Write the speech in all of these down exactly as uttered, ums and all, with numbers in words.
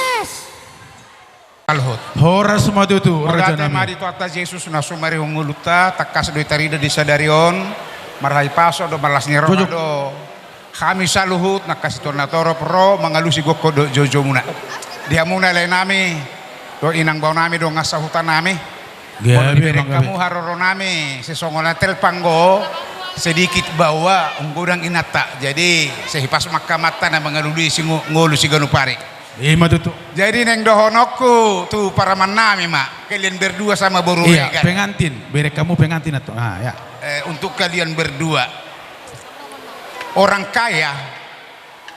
Horas. Horas ma tutu, raja nami. Mauliate ma di Tuhanta Jesus na so marihut ngolunta, tangkas do tarida di sadari on, marhahipason do, marlas ni roha do. Hami saluhut nangkin sitolu na torop ro mangalusi gokhon dohot joujou muna. Di hamuna lae nami, dohot inang bao nami, dongan sahuta nami. Molo dibereng hamu haroro nami, sai songon na telpang do, sedikit baoa, umgodang inanta. Jadi, sai hipas ma angka amanta na mangalului si ngo-, ngolu siganup ari. Ima tutu. Jadi naeng dohononku tu paraman nami ma, kalian berdua sama boru Regar. Pengantin, bereng hamu pengantin atau, ah, ya. Eh, untuk kalian berdua, orang kaya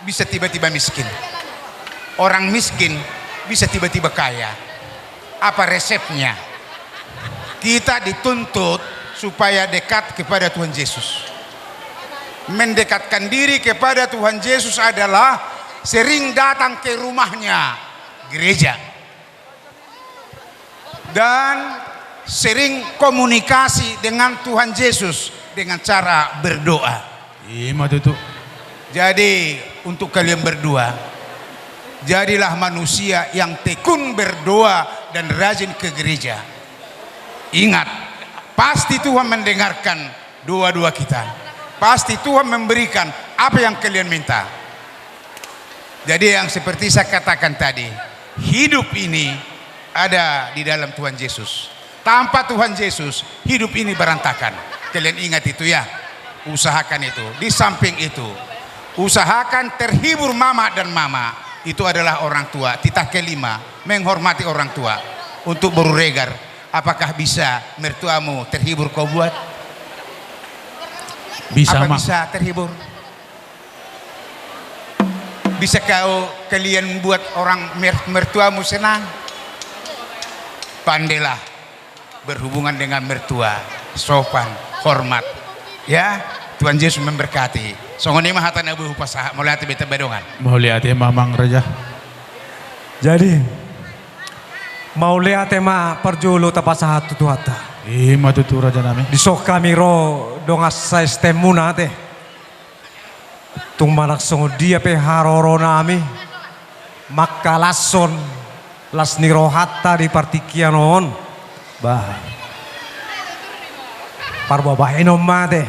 bisa tiba-tiba miskin. Orang miskin bisa tiba-tiba kaya. Apa resepnya? Kita dituntut supaya dekat kepada Tuhan Yesus. Mendekatkan diri kepada Tuhan Yesus adalah sering datang ke rumahnya, gereja. Dan sering komunikasi dengan Tuhan Yesus dengan cara berdoa. Ima tutu. Jadi, untuk kalian berdua, jadilah manusia yang tekun berdoa dan rajin ke gereja. Ingat, pasti Tuhan mendengarkan doa-doa kita. Pasti Tuhan memberikan apa yang kalian minta. Jadi, yang seperti saya katakan tadi, hidup ini ada di dalam Tuhan Yesus. Tanpa Tuhan Yesus, hidup ini berantakan. Kalian ingat itu, ya. Usahakan itu. Di samping itu, usahakan terhibur mama dan mama. Itu adalah orang tua. Titah kelima, menghormati orang tua. Untuk boru Regar, apakah bisa mertuamu terhibur kau buat? Bisa, Mang. Apa bisa terhibur? Bisa kau, kalian buat orang mer-, mertuamu senang? Pandailah berhubungan dengan mertua, sopan, hormat. Ya. Tuhan Yesus memberkati. Songon i ma hata na boi hupasahat. Mauliate be tamba dongan. Mauliate ma amang raja. Jadi, mauliate ma parjolo tapasahat tu Tuhanta. I ma tutu raja nami. Dison hami ro dongan sa-S T M muna ate. Tung manang songon dia pe haroro nami, mangkalashon las ni rohanta di partingkian on. Bah, parbabahenon ma ate,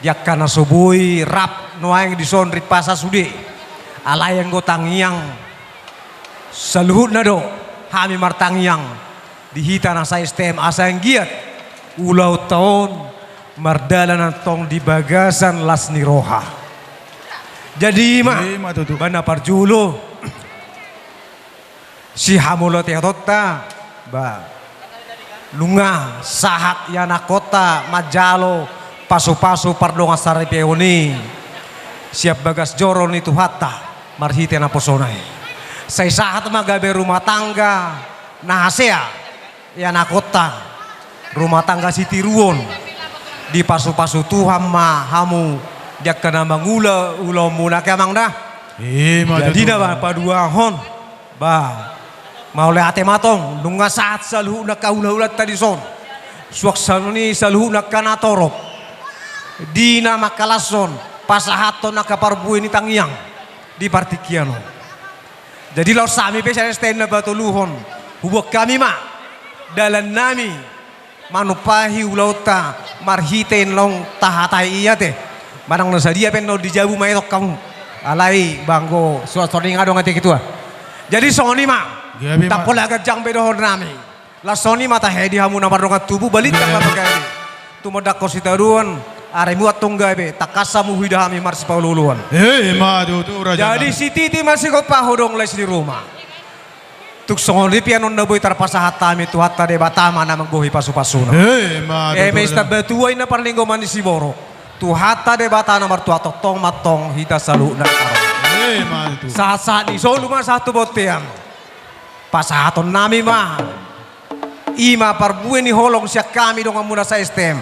di angka na so boi rap nuaeng dison rimpasa sude. Alai anggo tangiang, saluhutna do hami martangiang di hita na sa-S T M asa anggiat ulaonta on mardalan antong di bagasan las ni roha. Jadi i ma, i ma tutu. Ba na parjolo, sihamauliateonta, ba, nunga sahat ianakkonta manjalo pasupasu pardongan saripeon i sian bagas joro ni Tuhanta marhite naposona i. Sai sahat ma gabe rumah tangga na hasea ianakkonta, rumah tangga sitiruon. Dipasupasu Tuhan ma hamu di angka na mangula ulaonmuna, ate amang da. I ma tutu. Jadi na ba paduahon, ba, mauliate ma tong, nunga sahat saluhutna angka hulahulanta dison. Suang songon i saluhutna angka na torop. Di na mangkalashon, pasahathon angka parbue ni tangiang di partingkian on. Jadi laos hami pe sian S T M na patoluhon, huboan hami ma dalannami manumpahi ulaonta marhite naung tahatai i ate. Manang na sadia pe naung di jabu ma etong hamu. Alai ba anggo surat soring adong ate ketua. Jadi songon i ma. Gabe ma. Ndang pola ganjang be dohononnami. Laos songon i ma tahe di hamu na mardongan tubu, balintang ma pagabe. Tumandangkon sitadoan, ari muat tong gabe, tangkas hamu huida hami marsipaolooloan. I ma tutu raja nami. Jadi sititi ma sigompa, hodong lais ni ruma. Tung songon i pe annon na boi tarpasahat hami, Tuhanta Debata ma na manggohi pasupasuna. I ma tutu raja. Eme sitamba tua inna parlinggoman ni siborok. Tuhanta Debata na martua tongtong ma antong hita saluhutna. I ma tutu. Sahatsahat ni solu ma sahat tu bontean. Pasahatonnami ma, i ma parbue ni holong sian hami donganmuna sa-S T M.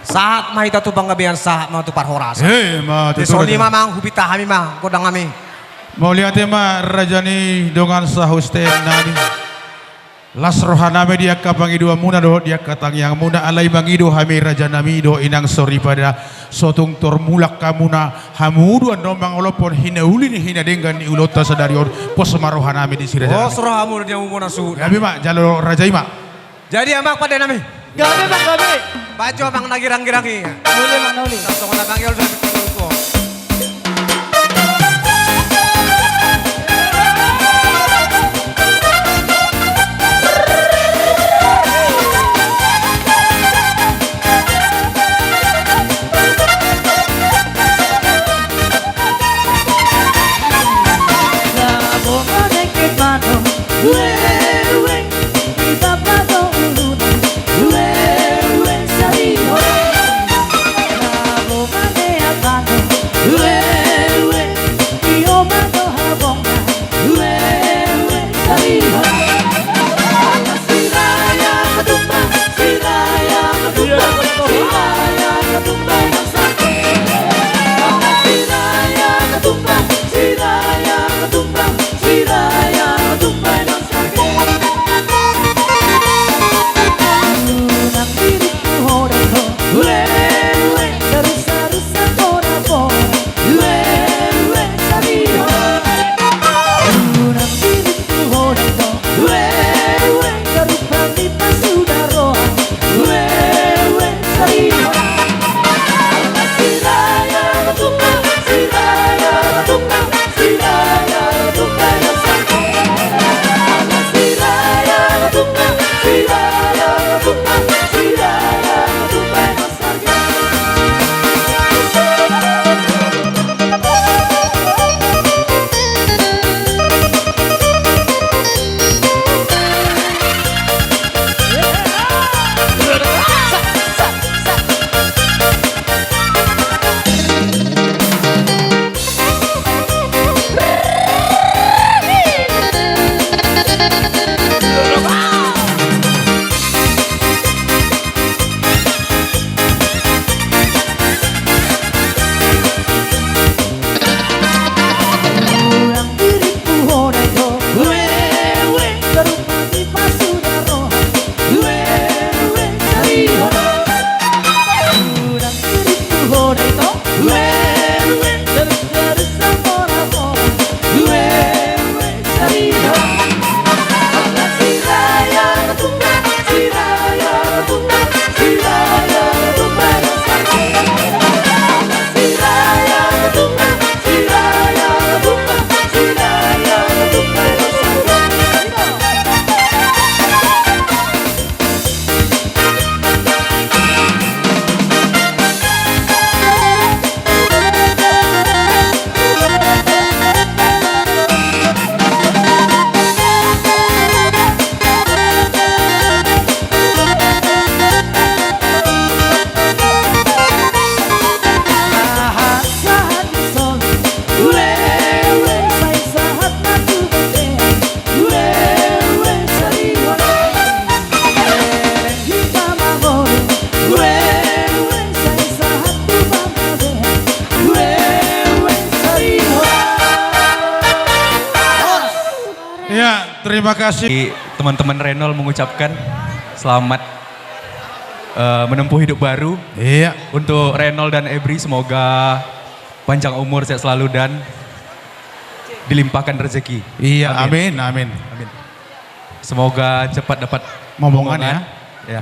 Sahat ma hita tu panggabean, sahat ma tu parhorasan. I ma tutu raja. Songon i ma amang, hupinta hami ma gondang nami. Mauliate ma raja ni dongan sa-S T M nami. Las rohanami di angka pangidoanmuna dohot di angka tangiangmuna, alai mangido hami rajanami dohot inang soripada, so tung tormulak hamuna hamu do annon mangolophon hinauli ni hinadenggan ni ulaonta sadari on. Pos ma rohanami disi raja. Pos rohamu di hamu bona suhut. Gabe ma, jalo raja i ma. Jadi amang pandenami. Gabe amang, gabe. Bahen jo amang na girang-girang i. Muli amang na uli. Songon amang i ol. Terima kasih. Teman-teman Renol mengucapkan selamat, eh, menempuh hidup baru. Iya. Untuk Renol dan Ebri, semoga panjang umur, sehat selalu, dan dilimpahkan rezeki. Iya, amin, amin. Amin. Semoga cepat dapat momongan, momongan, ya. Ya.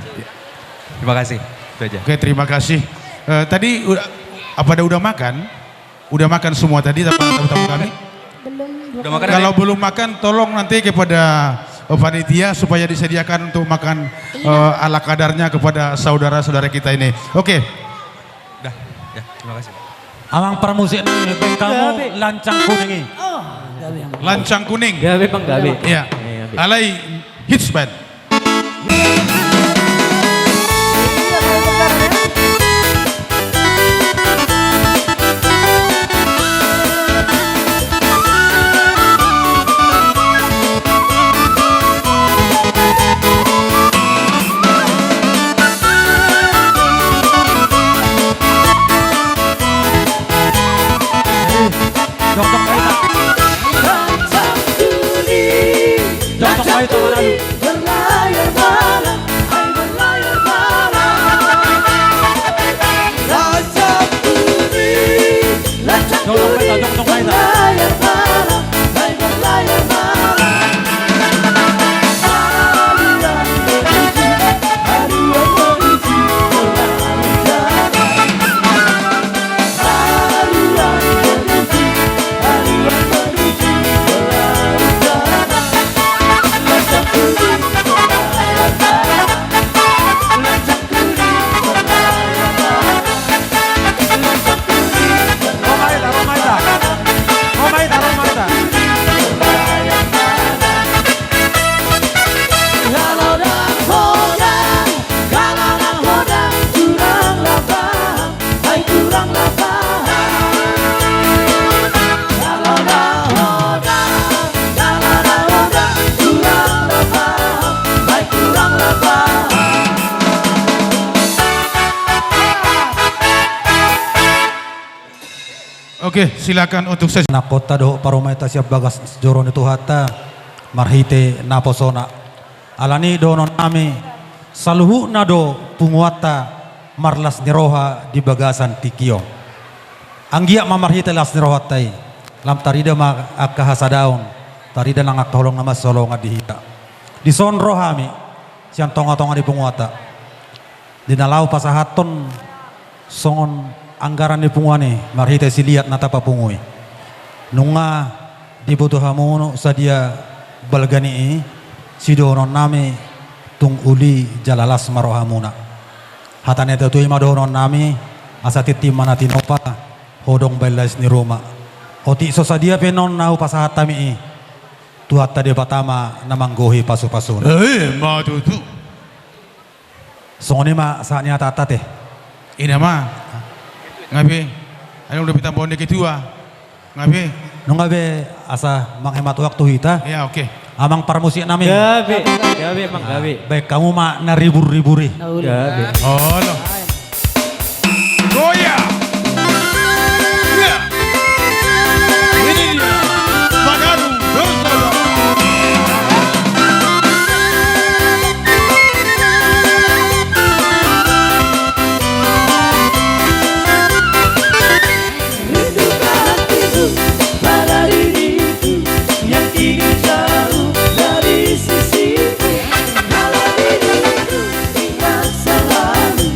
Terima kasih. Itu aja. Oke, terima kasih. Eh, tadi udah, apa ada udah makan? Udah makan semua tadi, tamu-tamu kami? Belum. Udah makan, Dek? Kalau belum makan, tolong nanti kepada, eh, panitia supaya disediakan untuk makan, iya, eh, ala kadarnya kepada saudara-saudara kita ini. Oke. Dah, ya, terima kasih. Amang parmusik nami, baen hamu Lancang Kuning i. Oh, gabe, Amang. Lancang Kuning. Gabe, Bang, gabe. Iya. Iya, gabe. Alai hits band. Jongkong baita. Jongkong baita, mana lu? Berlayar malam, hai berlayar malam. Lancang Kuning, Lancang Kuning, jongkong baita, jongkong baita. Berlayar malam, hai berlayar malam. Haruan menuju, haruan menuju berlayar. Oke, silakan untuk sesi. Angka dohot parumaenta sian bagas joro ni Tuhanta, marhite naposona. Alani i dohonon nami, saluhutna do punguanta marlas ni roha di bagasan tingki on. Anggiat ma marhite las ni rohanta i, lam tarida ma angka hasadaon, tarida nang angka holong na masihaholongan di hita. Dison ro hami, sian tongatonga ni punguanta. Di na laho pasahathon songon anggaran ni punguan i, marhite siliat na tapapungu i. Nunga diboto hamu sadia balga ni i, sidohonon nami tung uli jala las ma rohamuna. Hata ni natuatua i ma dohonon nami, asa tintin ma na tinopa, hodong baen lais ni ruma. Otik so sadia pe non na hupasahat hami i, Tuhanta Debata ma na manggohi pasupasuna. Eh, ma tutu. Songon i ma sahat ni hatahata te. Ina ma. Nga be. Adong dope tambaon ni ketua. Nga be. Nunga be asa manghemat waktu hita. Ya, oke. Amang parmusik nami. Gabe, gabe, Amang, gabe. Baen hamu ma na ribur-ribur i. Gabe. Olo. Goyang. Ya. Ini dia. Paganu. Terus saja. Rindukan hatiku pada diriku yang kini jauh dari sisiku. Dalam diriku ingat selalu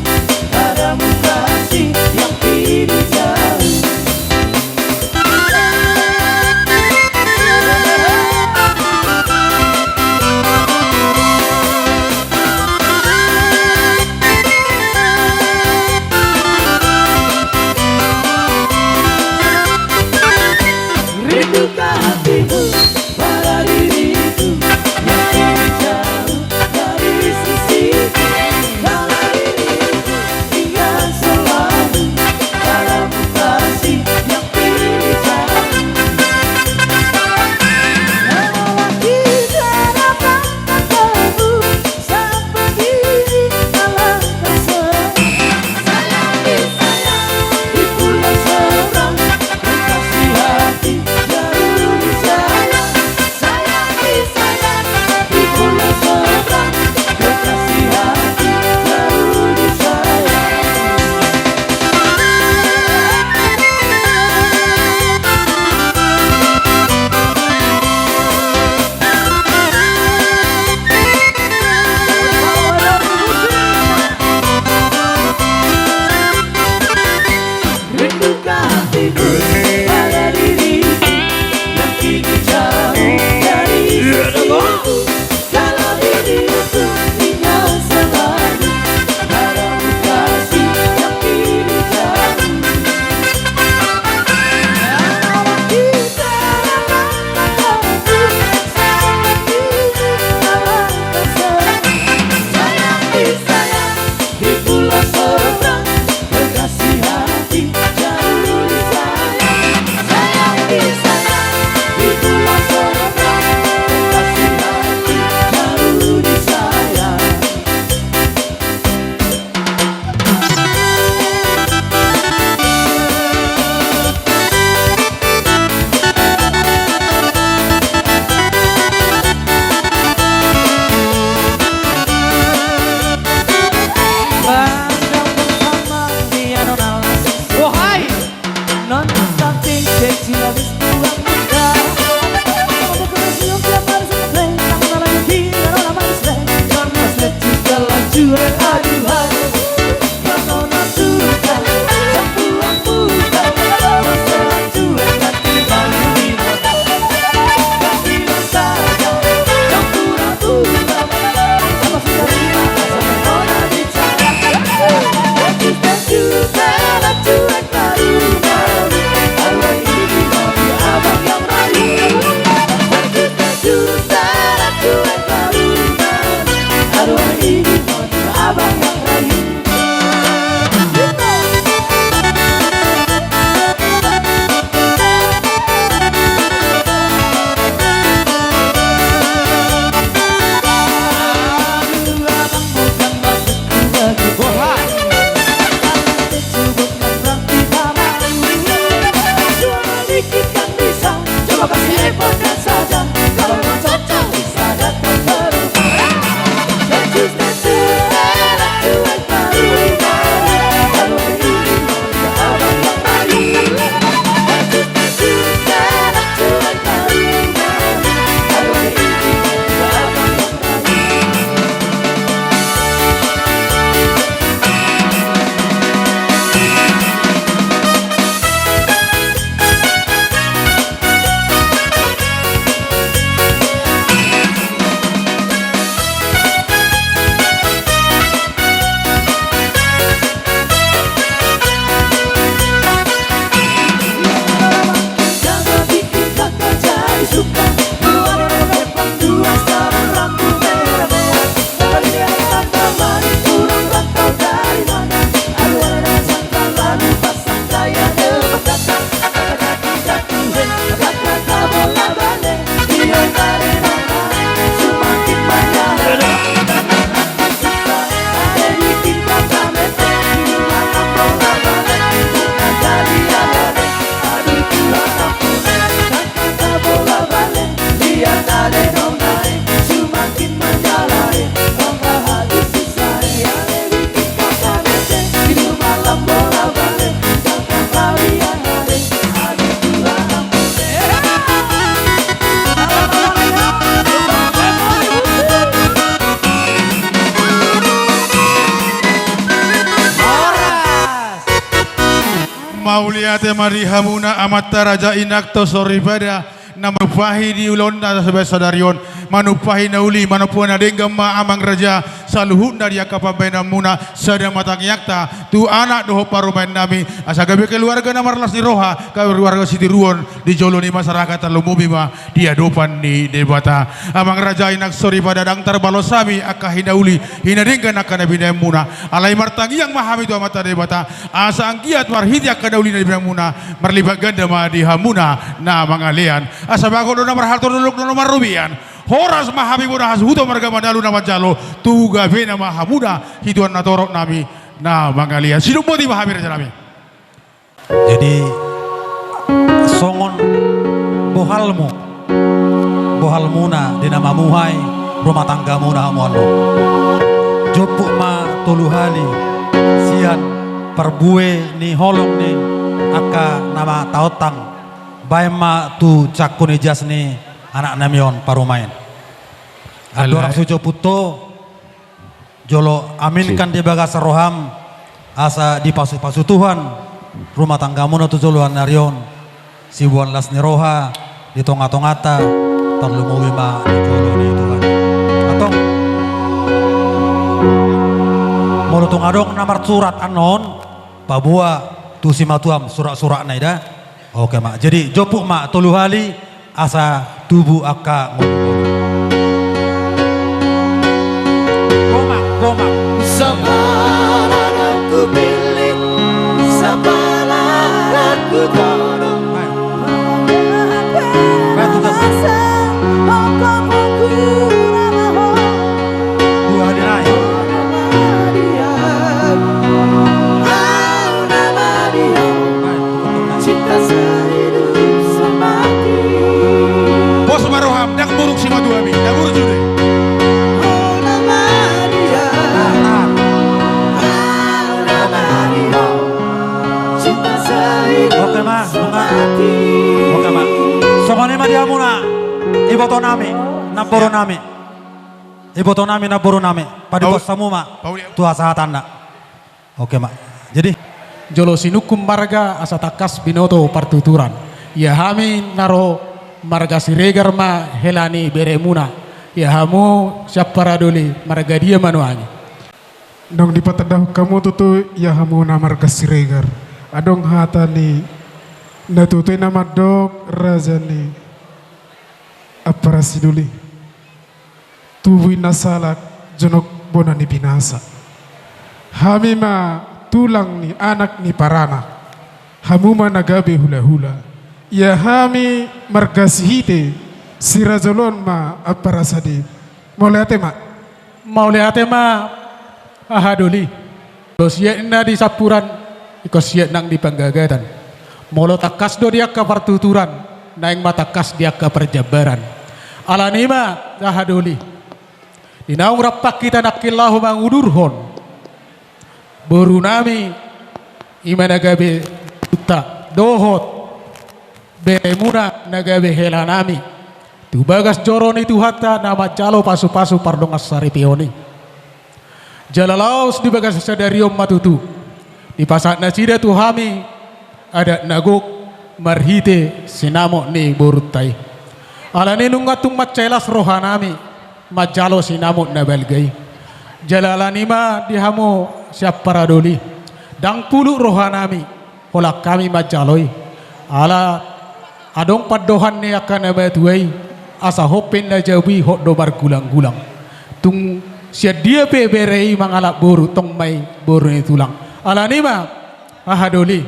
Mauliate ma di hamuna amanta raja, inanta soripada, na manumpahi di ulaonna sadari on, manumpahi na uli, manumpahi na denggan ma amang raja, saluhutna di angka pambahenanmuna, sada ma tangiangta tu anak dohot parumaennami, asa gabe keluarga na marlas ni roha, keluarga sitiruon di jolo ni masyarakat, tarlumobi ma di adopan ni Debata. Amang raja, inanta soripada, ndang tarbalos hami angka hinauli, hinadenggan angka na binahenmuna. Alai martangiang ma hami tu Amanta Debata, asa anggiat marhite angka na uli na binahenmuna, marlipat ganda ma di hamuna na mangalean. Asa bagot do na marhalto, dolok do na marrobean. Horas ma hami bona hasuhuton marga Manalu na manjalo, tu gabena ma hamuna hituan na torop nami na mangalean. Sidung boti ma hami, rajanami. Jadi, songon bohalmu, bohalmuna di na mamuhai rumah tanggamuna hamu annon. Jomput ma tolu hali sian parbue ni holong ni angka na mataontang, baen ma tu cangkang ni jas ni anaknami on parumaen. Andorang so jomput ho, jolo aminkan di bagasan roham, asa dipasupasu Tuhan rumah tanggamuna tu joloan ni ari on, siboan las ni roha di tongatonganta, tarlumobi ma di jolo ni Tuhan. Antong, molo tung adong na marsurat annon, paboa tu simatuam suratsuratna i da. Oke ma. Jadi, jomput ma tolu hali, asa tubu angka ngolungolu. Gomak, gomak. Sapala na hupillit, sapala na hutodong. Baik. Baik, tugas. Dua hali nai. Pos ma roham, ndang buruk simatuami, ndang buruk sude. Oke ma, oke ma. Songon i ma di hamuna, ibotonami, namborunami. Ibotonami, namborunami, padipos hamu ma tu hasahatanna. Oke ma. Jadi, jolo sinungkun marga asa tangkas binoto partuturan. Ia hami na ro marga Siregar ma hela ni beremuna. Ia hamu sian Paradoli marga dia ma nuaeng? Naung dipatandahon hamu tutu ia hamuna marga Siregar. Adong hata ni natuatua i na mandok, raja ni Ampara Sidoli. Tubu inna salak, jonok bona ni binasa. Hami ma tulang ni anak ni paranak. Hamu ma na gabe hulahula. Ia hami marga Sihite, sirajolon ma Ampara Sade. Mauliate ma. Mauliate ma, Aha Doli. Molo siat ninna di sampuran, ingkon siat nang di panggagatan. Molo tangkas do di angka partuturan, naeng ma tangkas di angka parjambaran. Alani i ma, Aha Doli, di naung rap hita nangkin laho mangudurhon borunami, i ma na gabe uta dohot beremuna na gabe helanami tu bagas joro ni Tuhanta na manjalo pasupasu pardongansaripeon i. Jala laos di bagasan sadari on ma tutu dipasahat nasida tu hami adat na gok marhite sinamot ni borunta i. Alani i nunga tung mansai las rohanami manjalo sinamot na balga i. Jala alani i ma di hamu sian Paradoli, ndang pulut rohanami holan hami manjalo i. Ala adong pandohan ni angka na matua i, asa hot pe na jabu i hot do margulanggulang. Tung sian dia pe bere i mangalap boru, tong ma i boru ni tulang. Alani i ma, Aha Doli,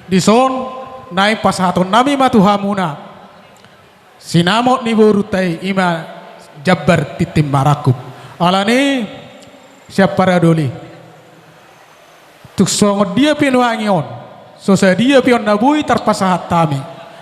dison naeng pasahatonnami ma tu hamuna sinamot ni borunta i, i ma jambar tintin marangkup. Alani i, sian Paradoli, tung songon dia pe nuaeng on, so sadia pe on na boi tarpasahat hami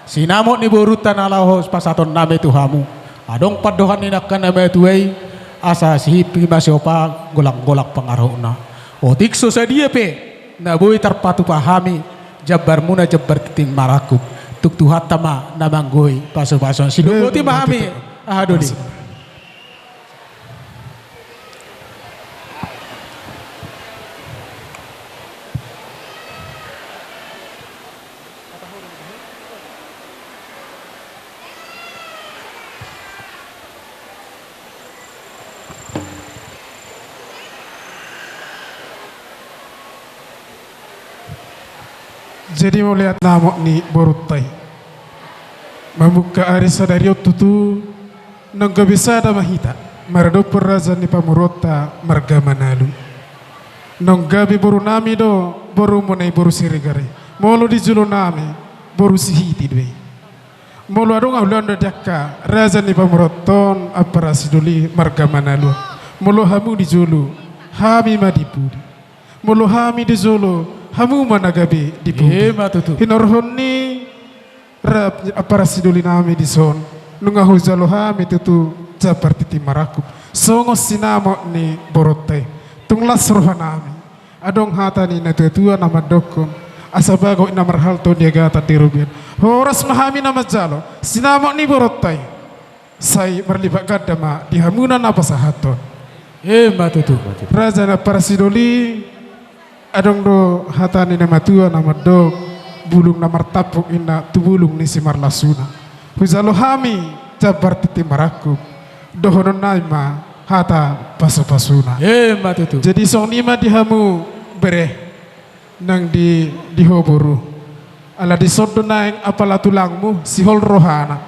sinamot ni borunta na laho pasahatonnami tu hamu, adong pandohan ni angka na matua i, asa sihimpi ma siopat golanggolang pangarahutna. Otik so sadia pe na boi tarpatupa hami jambarmuna jambar tintin marangkup, tung Tuhanta ma na manggohi pasupasu. Sidung boti ma hami, Aha Doli. Jadi mauliate sinamot ni borunta i. Mamungka ari sadari on tutu, naung gabe sada ma hita maradophon raja ni pamoruonta marga Manalu. Naung gabe borunami do borumuna i boru Siregar i. Molo di jolonami boru Sihite do i. Molo adong ulaonta di angka raja ni pamoruonta on, ampara sidoli marga Manalu on. Molo hamu di jolo, hami ma di pudi. Molo hami di jolo, hamu ma na gabe di pudi. Ima tutu. Hinorhon ni ra-, ampara sidolinami dison, nunga hujalo hami tutu jambar tintin marangkup songon sinamot ni borunta i. Tung las rohanami. Adong hata ni natuatua na mandokkon: Asa bagot na marhalto, Niagatan di robean. Horas ma hami na manjalo sinamot ni borunta i. Sai marlipat ganda ma di hamuna na pasahathon. Ima tutu. Raja ni ampara sidoli, adong do hata ni natuatua na mandok: Bulung na martampuk, inna, tu bulung ni simarlasuna. Hujalo hami jambar tintin marangkup, dohononnami ma hata pasupasuna. Ima tutu. Jadi songon i ma di hamu bere nang di, di ho boru. Ala dison do naeng apala tulangmu sihol rohana.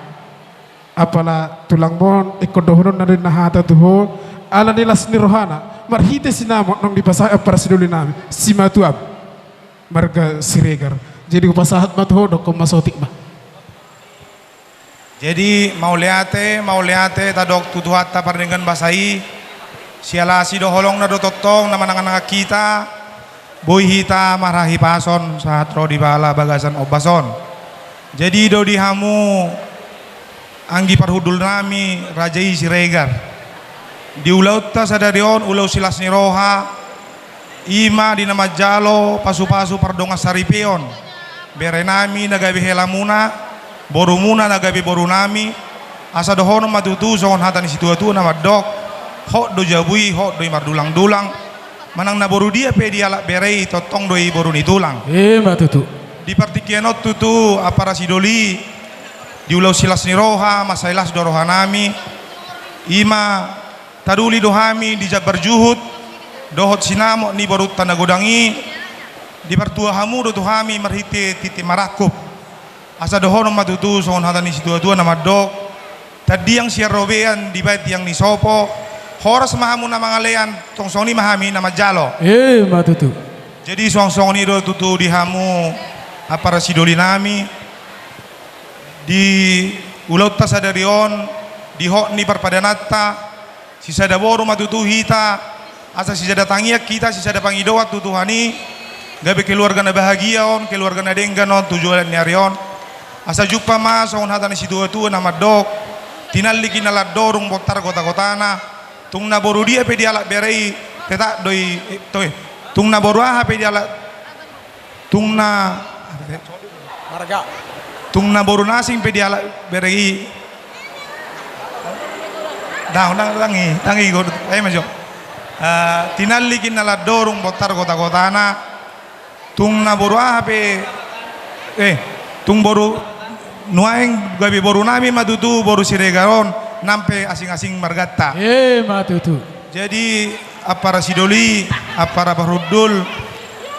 Apala tulangmu on ingkon dohononna do inna hata tu ho, ala ni las ni rohana marhite sinamot naung dipasahat ampara sidolinami, simatuam marga Siregar. Jadi hupasahat ma tu ho, dokkon ma saotik ma. Jadi mauliate, mauliate tadok tu Tuhanta pardenggan basa i. Siala asi do holongna do tongtong na mananganangan hita, boi hita marhahipason sahat ro di bagasan ombas on. Jadi do di hamu anggi parhundulnami raja i Siregar, di ulaonta sadari on ulaon silas ni roha, ima di na manjalo pasupasu pardongan saripeon berenami na gabe helamuna, borumuna na gabe borunami. Asa dohonon ma tutu songon hata ni situatua na mandok: Hot do jabu i, hot do i mardulangdulang. Manang na boru dia pe dialap bere i, tongtong do i boru ni tulang. Ima tutu. Di partingkian on tutu, ampara sidoli, di ulaon silas ni roha, mansai las do rohanami. Ima, taduli do hami di jambar juhut dohot sinamot ni borunta na godang i. Dipartua hamu do tu hami marhite tintin marangkup. Asa dohonon ma tutu songon hata ni situatua na mandok: Tandiang sian robean, dibaen tiang ni sopo. Horas ma hamu na mangalean, tong songon i ma hami na manjalo. Ima tutu. Jadi songon, songon i do tutu di hamu ampara sidolinami, di ulaonta sadari on, di hot ni parpadananta, sisada boru ma tutu hita, asa sisada tangiang hita, sisada pangidoan tu Tuhan i, gabe keluarga na bahagia on, keluarga na denggan on tu joloan ni ari on. Asa jumpang ma songon hata ni situatua na mandok: Tinallik i na landorung, bontar gotakotana. Tung na boru dia pe dialap bere i, petak do i, eh, toe. Tung na boru aha pe dialap, tung na, marga. Tung na boru na asing pe dialap bere i. Ndang, ndang, ndang i, ndang i, go, ai ma jo. Eh, tinallik i na landorung, bontar gotakotana. Tung na boru aha pe, eh, tung boru, nuaeng gabe borunami ma tutu boru Siregar on, nang pe asing-asing marganta. Ima tutu. Jadi, ampara sidoli, ampara parhundul,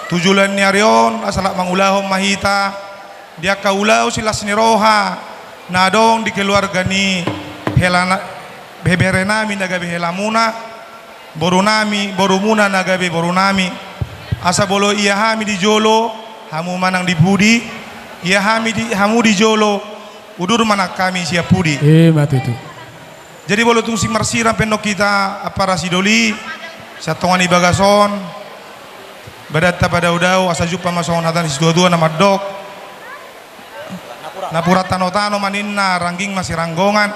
tu joloan ni ari on, asa rap mangulahon ma hita di angka ulaon silas ni roha na adong di keluarga ni helana, beberenami na gabe helamuna, borunami, borumuna na gabe borunami. Asa molo ia hami di jolo, hamu manang di pudi, ia hami di, hamu di jolo, udur manang hami sian pudi. Ima tutu. Jadi molo tung sing marsirang pe annon hita ampara sidoli, sian tonga ni bagas on, badanta padaodao, asa jumpang ma songon hata ni situatua na mandok: Napuran tanotano ma ninna, rangging ma siranggongan,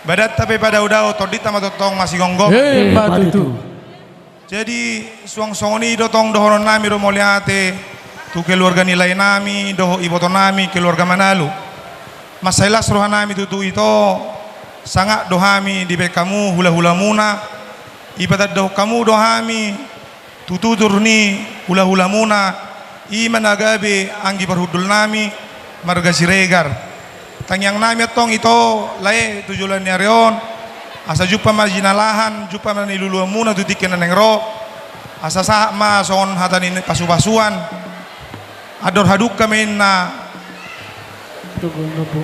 badanta pe padaodao, tondinta ma tongtong masigomgoman. Ima tutu. Jadi, suang songon i do tong dohononnami do mauliate tu keluarga ni laenami dohot ibotonami, keluarga Manalu. Mansai las rohanami tutu ito, sangap do hami dibaen hamu hulahulamuna, ipatandahon hamu do hami tu tutur ni hulahulamuna, ima na gabe anggi parhundulnami marga Siregar. Tangiangnami antong ito lae tu joloan ni ari on, asa jumpang ma jinalahan, jumpang ma niluluanmuna tu tingki na naeng ro, asa sahat ma songon hata ni pasupasuan. Andor hadungka ma inna. Togu ni lombu.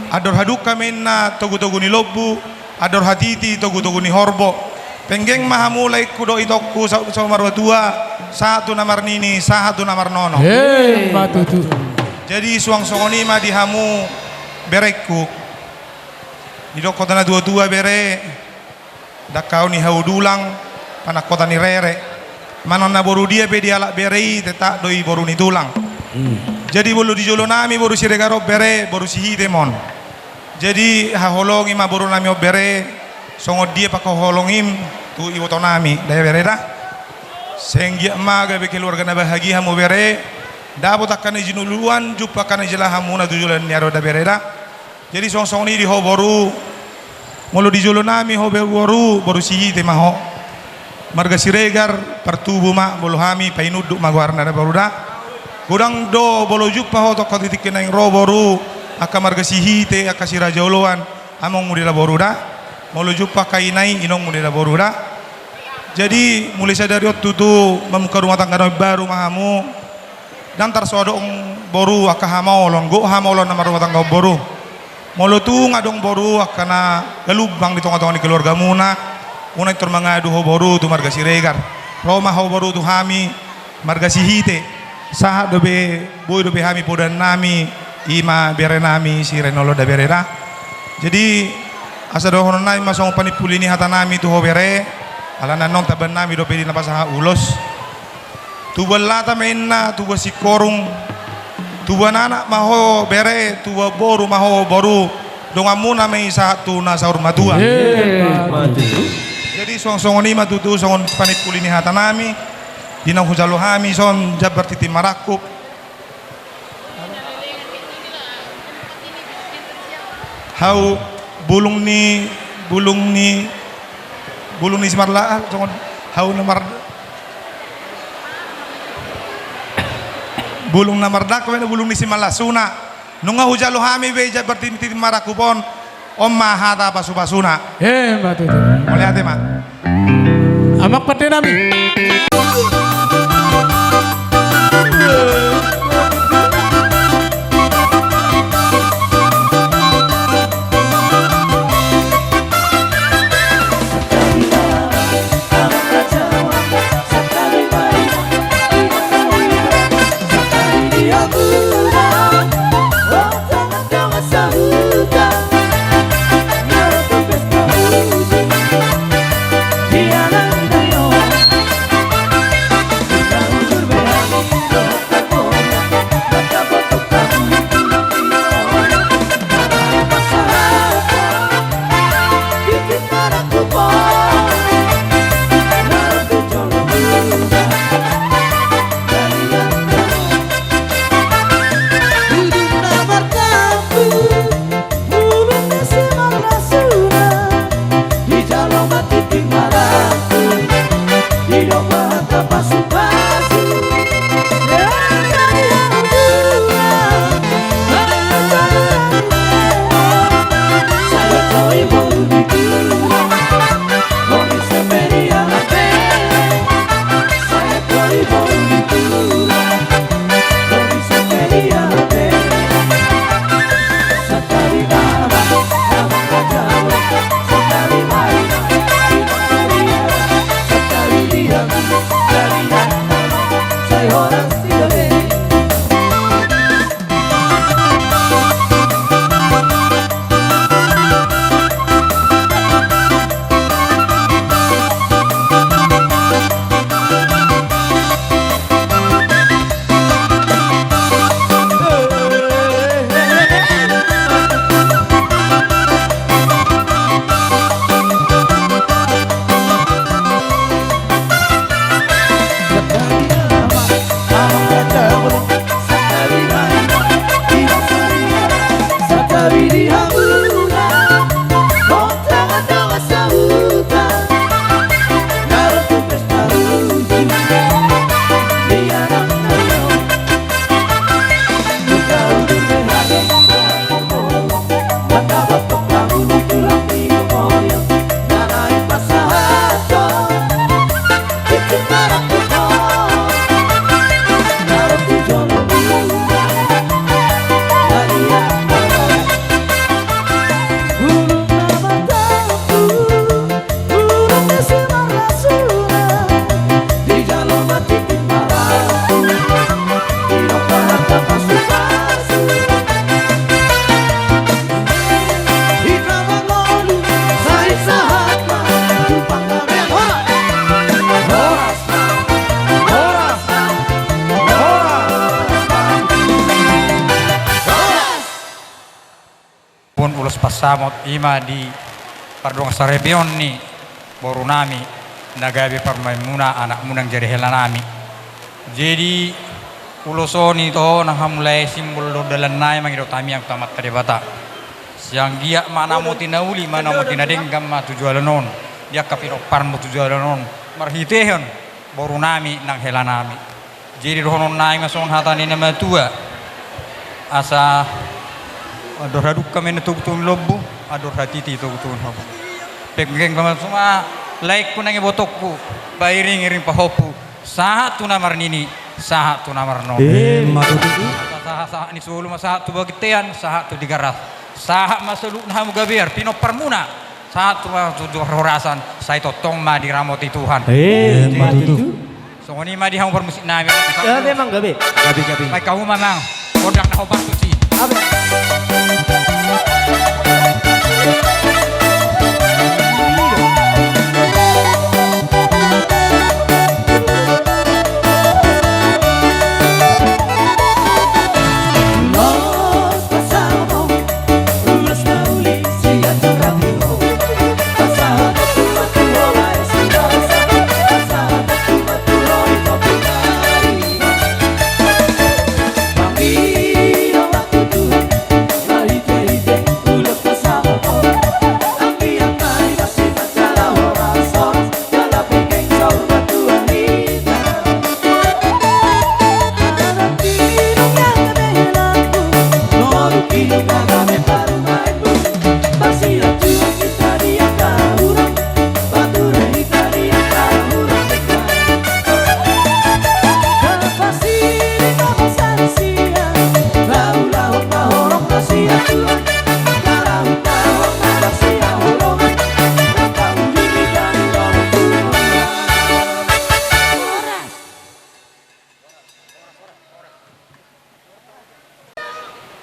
Andor hadungka ma inna togu-togu ni lombu, andor hatiti togu-togu ni horbo. Penggeng ma hamu laengku dohot itongku sa-, saur matua, sahat tu na marnini, sahat tu na marnono. Emma tutu. Jadi suang songon i ma di hamu berengku. Didok hata na tua-tua bere, dangka ni hau dulang, panangkotan ni rere. Manang na boru dia pe dialap bere i, tetap do i boru ni tulang. Hmm. Jadi molo di jolo nami boru Siregar on bere, boru Sihite ma on. Jadi haholongi ma boru nami on bere, songon dia pangkaholongim tu iboto nami, da bere da. Sai anggiat ma gabe keluarga na bahagia hamu bere, dapot angka na jinuluan, jumpang angka na jala hamuna tu joloan ni ari on da bere da. Jadi songon-songon i di ho boru, molo di jolo nami ho be boru, boru Sihite ma ho. Marga Siregar, partubu ma, molo hami, painunduk ma goarna da boru da. Godang do, molo jumpang ho tongka di tingki na naeng ro boru, angka marga Sihite, angka Siraja Oloan, amongmu da boru da. Molo jumpang angka ina i, inongmu da boru da. Jadi mulai sadari on tutu, mamungka rumah tangga na baru ma hamu. Ndang tarsoadong boru angka hamaolon, gok hamaolon na marrumah tangga on boru. Molo tung adong boru angka na galumbang di tonga-tonga ni keluargamuna, unang tor mangadu ho boru tu marga Siregar. Ro ma ho boru tu hami marga Sihite. Sahat dope, boi dope hami podaannami, i ma berenami Siregar on da bere da. Jadi asa dohonon nami ma songon panimpuli ni hatanami tu ho bere, alana annon taban nami dope di na pasahat ulos. Tubuan lata ma inna, tubuan singkoru. Tubuan anak ma ho bere, tubuan boru ma ho boru. Donganmuna ma i sahat tu na saur matua. Emma tutu. Jadi songon-songon i ma tutu songon panimpuli ni hatanami. Di na hujalo hami son jambar tintin marangkup. Hau bulung ni, bulung ni, bulung ni simarla, ah, songon hau na mar-, bulung na mardangka ma inna bulung ni simarlasuna. Nunga hujalo hami be jambar tintin marangkup on. On ma hata pasu-pasuna. Emma tutu. Mauliate ma. Amang pandenami. pansamot i ma di pardongansaripeon ni borunami na gabe parumaenmuna, anakmuna nang jadi helanami. Jadi ulos on i, toho nang hamu lae, simbol dohot dalan nai mangidot hami tu Amanta Debata. Sai anggiat manamoti na uli, manamoti na denggan ma tu joloan on, di angka pinomparmu tu joloan on, marhitehon borunami nang helanami. Jadi dohonon nami ma songon hata ni na matua: Asa andor hadungka ma inna togutogu ni lombu, andor hatiti togutogu ni hamu. Penggeng ma songon i laengku nang ibotongku, pairingiring pahompu, sahat tu na marnini, sahat tu na marnono. Emma tutu. Asa sahat, sahat ni solu ma sahat tu Bagintean, sahat tu Tigaras, sahat ma saluhutna hamu gabean pinomparmuna, sahat tu, tu horasan, sai tongtong ma diramoti Tuhan. Emma tutu. Songon i ma di hamu parmusik nami. Gabe, Amang, gabe. Gabe, gabe. Baen hamu ma, Amang, gondang na hombar tusi. Gabe.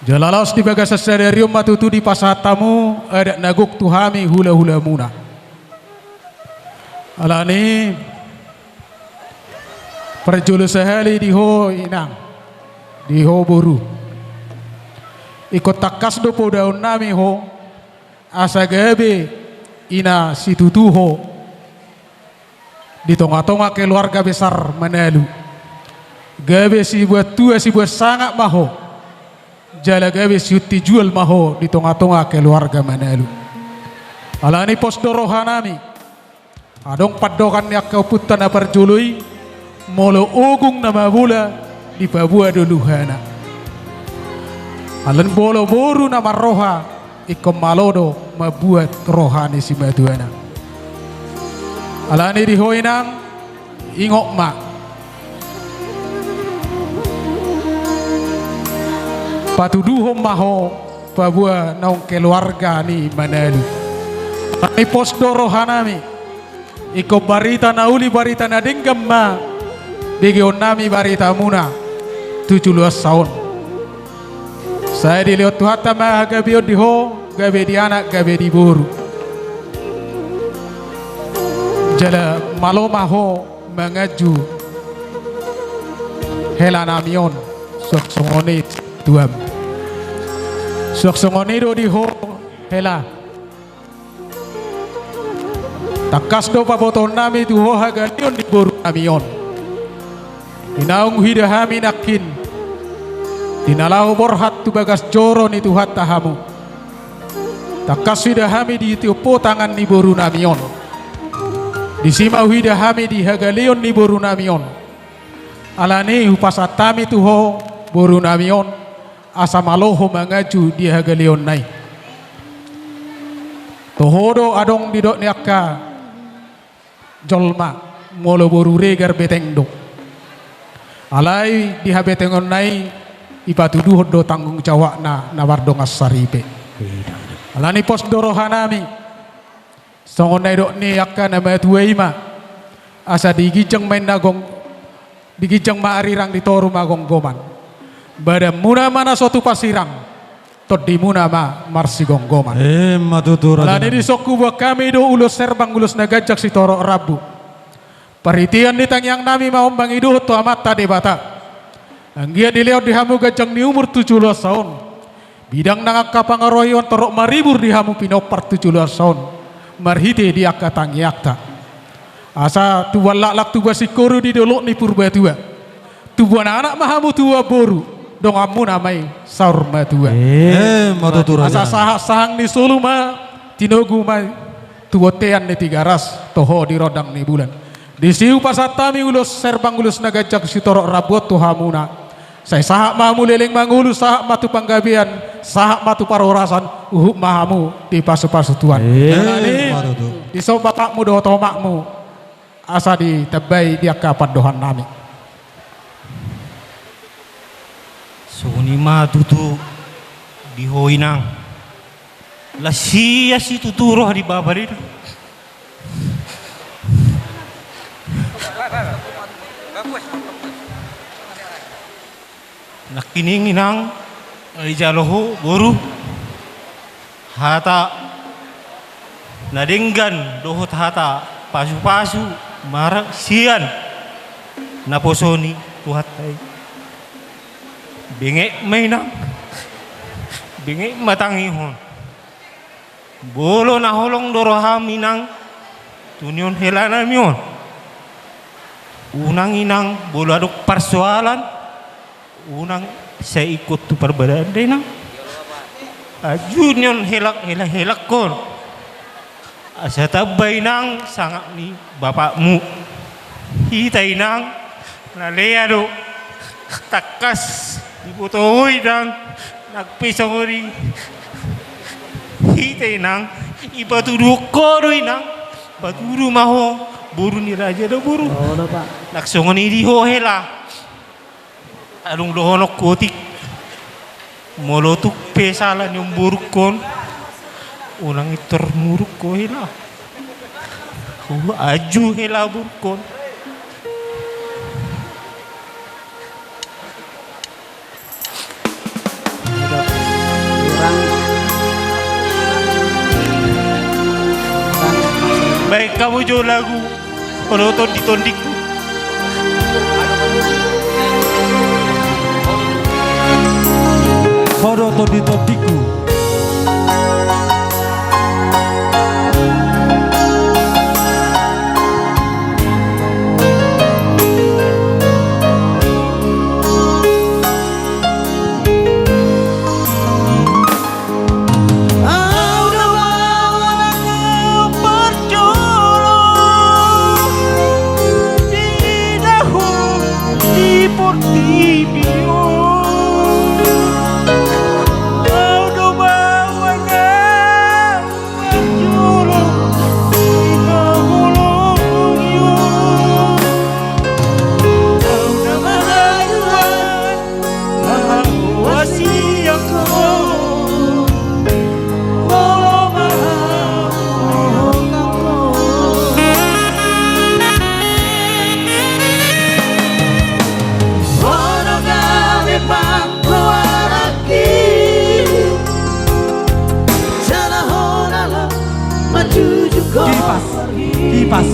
Jala laos di bagasan sadari on ma tutu dipasahat hamu adat na gok tu hami hulahulamuna. Alani i, parjolo sahali di ho inang, di ho boru, ingkon tangkas do podaon nami ho, asa gabe ina situtu ho di tongatonga keluarga besar Manalu. Gabe sibuat tua sibuat sangap ma ho, jala gabe siunti jual ma ho di tongatonga keluarga Manalu. Alani pos do rohanami, adong pandohan ni angka ompunta na parjolo i, molo ogung na mabola dipaboa do luhana. Alani molo boru na marroha, ingkon malo do mambuat roha ni simatuana. Alani di ho inang, ingot ma, patuduhon ma ho paboa naung keluarga ni Manalu. Alani pos do rohanami, ingkon barita na uli, barita na denggan ma begeonnami baritamuna tu joloan on. Sai dilehon Tuhanta ma hagabeon di ho, gabe di anak gabe di boru. Jala malo ma ho manganju helanami on, suang songon i tuam. Suang songon i do di ho hela. Tangkas do pabotoonnami tu ho hagaleon ni borunami on. Di naung huida hami nangkin, di na laho borhat tu bagas joro ni Tuhanta hamu, tangkas huida hami di tiop tangan ni borunami on. Disi ma huida hami di hagaleon ni borunami on. Alani i hupasahat hami tu ho borunami on, asa malo ho manganju di hagaleonna i. Toho do adong didok ni angka jolma, molo boru regar beteng do. Alai di habetengonna i dipatuduhon do tanggung jawabna na mardongan saripe. Alani pos do rohanami, songon na nidok ni angka na matua i ma, asa di ginjang ma inna gong, di ginjang ma arirang, di toru ma gomgoman. Badanmuna ma na so tupa sirang, tondimuna ma marsigomgoman. Emma tutu, raja. Alani i dison huboan hami do ulos herbang, ulos na ganjang sitorop rambu. Parhitean ni tangiangnami ma on mangidohon tu Amanta Debata, anggiat dilehon di hamu ganjang ni umur tu joloan on, Bidang nang angka pangaroion torop maribur di hamu pinompar tu joloan on, marhite di angka tangiangta. Asa tubuan laklak tubuan singkoru di dolok ni Purbatua. Tubuan anak ma hamu tubuan boru, donganmuna ma i saur matua. Eh, ma tutu, raja. Asa sahat sahang ni solu ma, tinogu ma i tu bontean ni Tigaras, toho di rondang ni bulan. Disi hupasahat hami ulos herbang, ulos na ganjang sitorop rambu on tu hamuna. Sai sahat ma hamu leleng mangolu, sahat ma tu panggabean, sahat ma tu parhorasan, huhut ma hamu dipasupasu Tuhan. Eh, nangkin, ma tutu, dison bapakmu dohot omakmu, asa ditambai di angka pandohan nami. Songon i ma tutu di ho inang. Las hian situtu roha ni bapa i. Nangkining inang, dijalo ho boru hata na denggan dohot hata pasupasu marsian naposo ni Tuhanta i. Benget ma inang, benget ma tangihon. Molo na holong do roham inang, tu nion hela nami on. Unang inang, molo adong parsoalan, unang sai ingkon tu parbadaan da inang. Anju nion helak, helak, helak on. Asa tamba inang sangap ni bapakmu. Hita inang, na lea do. Tangkas diboto ho inang, nang pe songon i. Hita inang, dipatuduhon ho do inang. Patudu ma ho, boru ni raja do boru. Nang songon i di ho hela. Adong dohonon ku otik. Molo tung pe sala nion borungkon, unang pintor muruk ho hela. Ho anju hela borungkon. Baen hamu jo lagu. Ho do tondi-tondingku. Ho do tondi-tondingku. Au do baoa nang parjolo di dahu di portibi on. Au do baoa nang parjolo di haholongi on. Au na mangadu an. Kipas, kipas.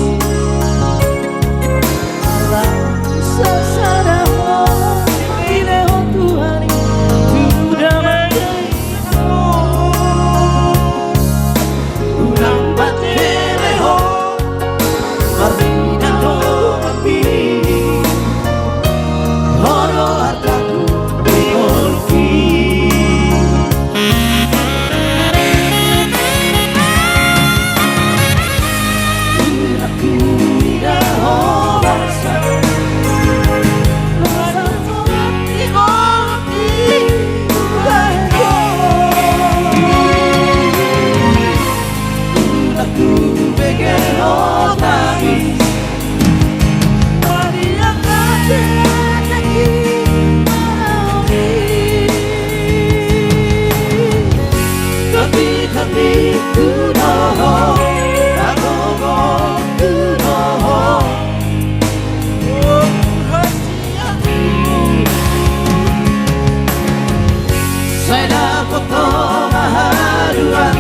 Sai dapot ho ma haduan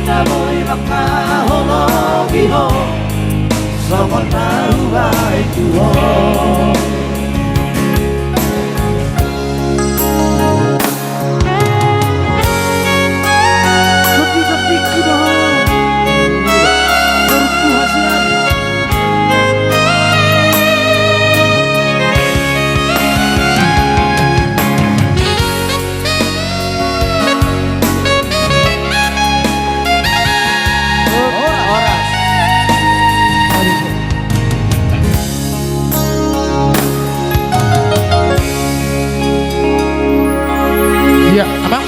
na boi mangkaholongi ho, songon na hubahen tu ho.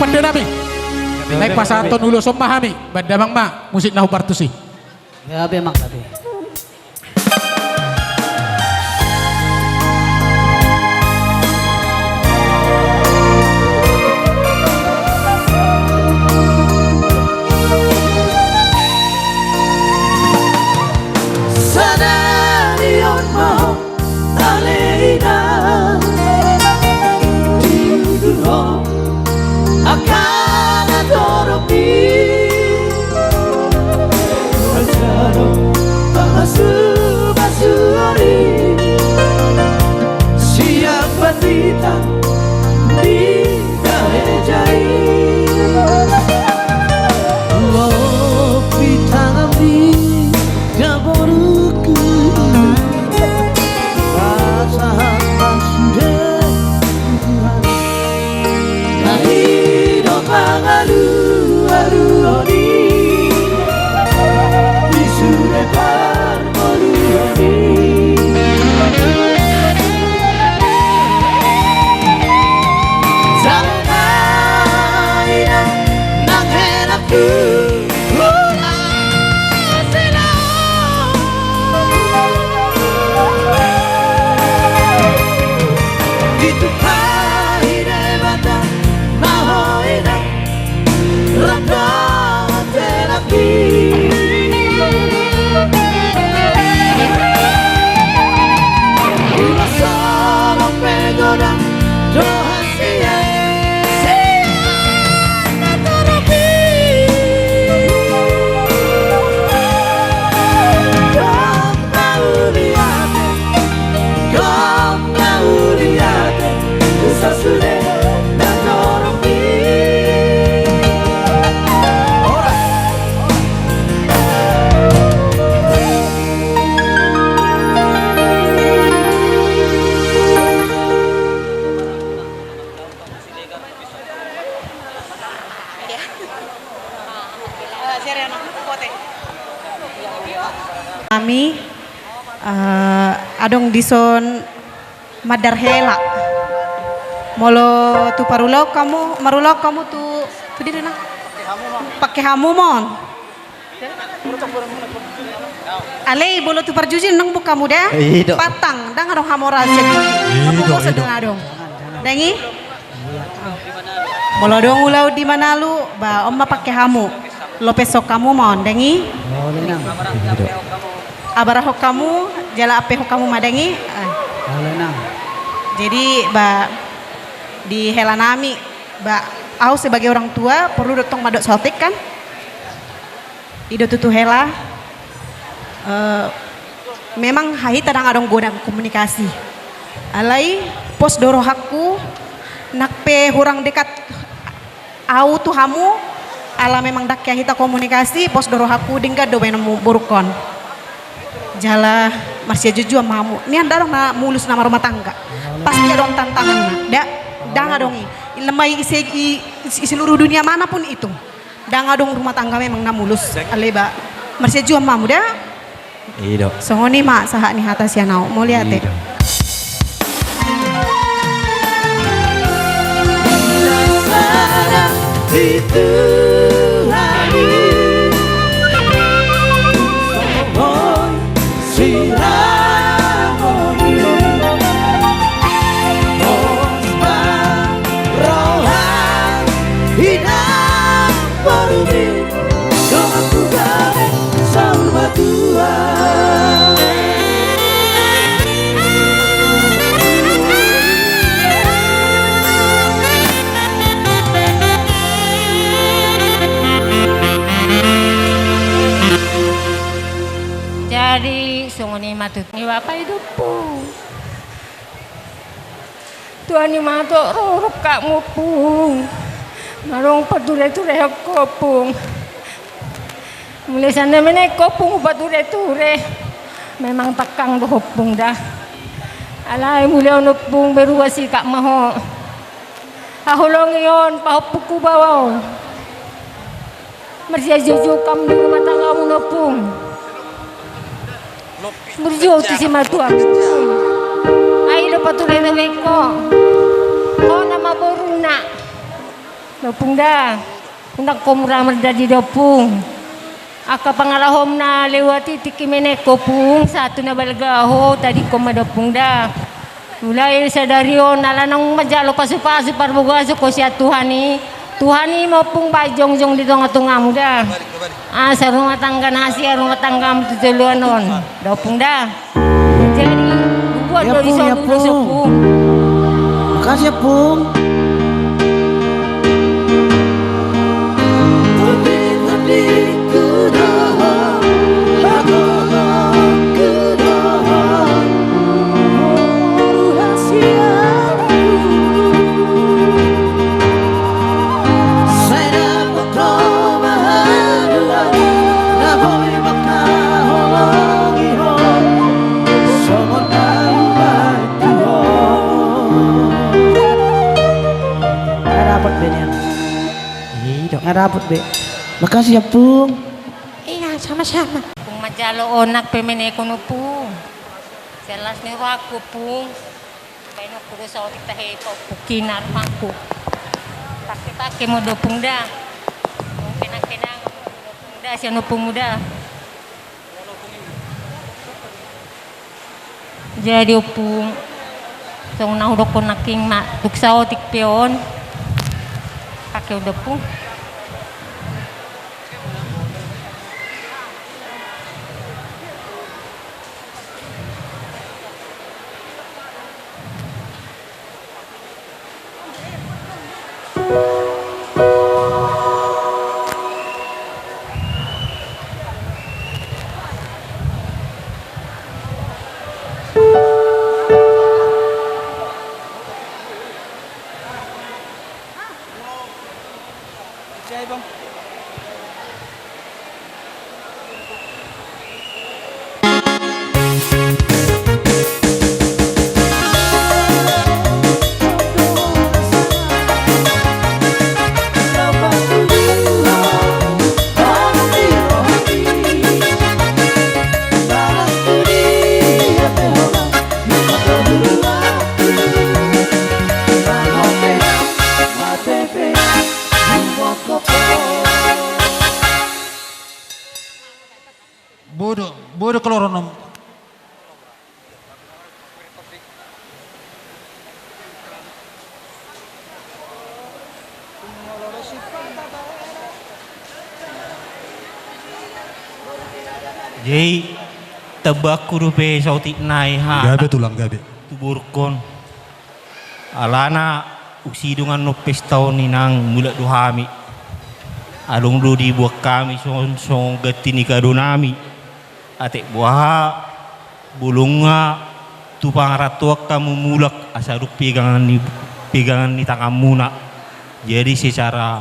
Gabe nami. Naeng pasahathon ulos on ma hami, bahen damang ma musik na hombar tusi. Gabe, amang, gabe. Sadari on ma ho ale inang, diuduthon angka na torop i. Raja do pangasubasu on i, sian pandita di gareja i. Lopi tangan di daborungku, pasahat ma sude tu Tuhan. Na i do pangalualuhon i, di sude parngoluon i. Jala na i do nang henakku, Ditumpahi Debata ma ho inang, rap dohot helangki. Ulos holong pe godang dohot sian, sian na torop i. Gok mauliate, gok mauliate tu sasude na torop i. Horas. Hami, eh, adong dison mandar hela. Molo tu parulaon hamu, marulaon hamu tu, tu dia na? Pake hamu ma on. Alai molo tu parjuji nang bung hamu da? I do. Patang, ndang adong hamoraon sian juji. I do, hamu bosan i do. Ndang adong. Ndang i? Molo adong ulaon di Manalu, ba on ma pake hamu. Lopeshon hamu ma on, ndang i? Olo, inang. I do. Abarahon hamu, jala ampehon hamu ma, ndang i? Ah. Olo, inang. Jadi, ba, di hela nami, ba, au sebagai orang tua, porlu do tong mandok saotik, kan? I do tutu hela, eh, memang hahita ndang adong godang komunikasi. Alai pos do rohangku, nang pe hurang dekat au tu hamu, ala memang ndang hahita komunikasi, pos do rohangku, denggan do baenonmu borungkon. Jala marsianjuanjuan ma hamu. Nian ndang adong na mulus na marrumah tangga. Pasti adong tantanganna. Da, ndang adong i. Lemai ise, i, i seluruh dunia mana pun itu. Ndang adong rumah tangga memang na mulus, alai ba. Marsianjuan ma hamu da? I do. Songon i ma sahat ni hata sian au. Mauliate. I do. Di Tuhan i, songon siramoon i, pos ma roham inang borumi, donganku gabe saur matua. Jadi songon i ma tutu ni bapa i do, Ompung. Tuani ma torop rap hamu, Ompung. Mandok patureturehon ho, Ompung. Molo sian na menek ho, Ompung, patureture. Memang tangkang do ho, Ompung, da. Alai molo on, Ompung, beruas sikap ma ho. Haholongi on pahompungku baoa on. Marsianjuanjuan hamu di rumah tanggamu, Ompung. Burju tu simatuam. Ai do patureturehon ho. Ho nama boruna. Ompung da, unang ho mura mardalan da ompung. Angka pangalahom na lewat i tingki menek ompung, sahat tu na balga ho, tadingkon ma da ompung da. Mulai sadari on ala naung manjalo pasupasu parbagason ho sian Tuhan i. Tuhan i ma ompung bahen jongjong di tongatongamu da. Asa rumah tangga na hasea rumah tanggamu tu joloan on da ompung da. Jadi buat do di solu do ompung. Makasih ompung. Nga dapot be nian. Nga dapot be. Makasih ya, Pung. Iya, sama-sama. Pung manjalo onak pe menekon ompung. Jelas ni rohangku, Pung. Baenonku do saotik tahe paompungkina rohangku. Pake-pake ma da ompung da. Kenang-kenang ma da ompung da sian ompungmu da. Jadi ompung, songon na hudokkon nangkin ma, tung saotik pe on. Pake on da ompung. Bodo, bodo koloron om. Jadi, tebakku dope saotik nai ha. Gabe tulang gabe. Tu borungkon. Alana usi dongan non pesta on inang mulak do hami. Adong do dibuat hami songon, songon ganti ni kadonami. Atik boha bolongna tu pangarantoan hamu mulak asa dung pegangan ni, pegangan ni tanganmuna. Jadi secara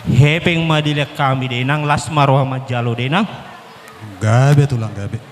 hepeng ma dilehon hami da inang, las ma roha manjalo da inang. Gabe tulang gabe.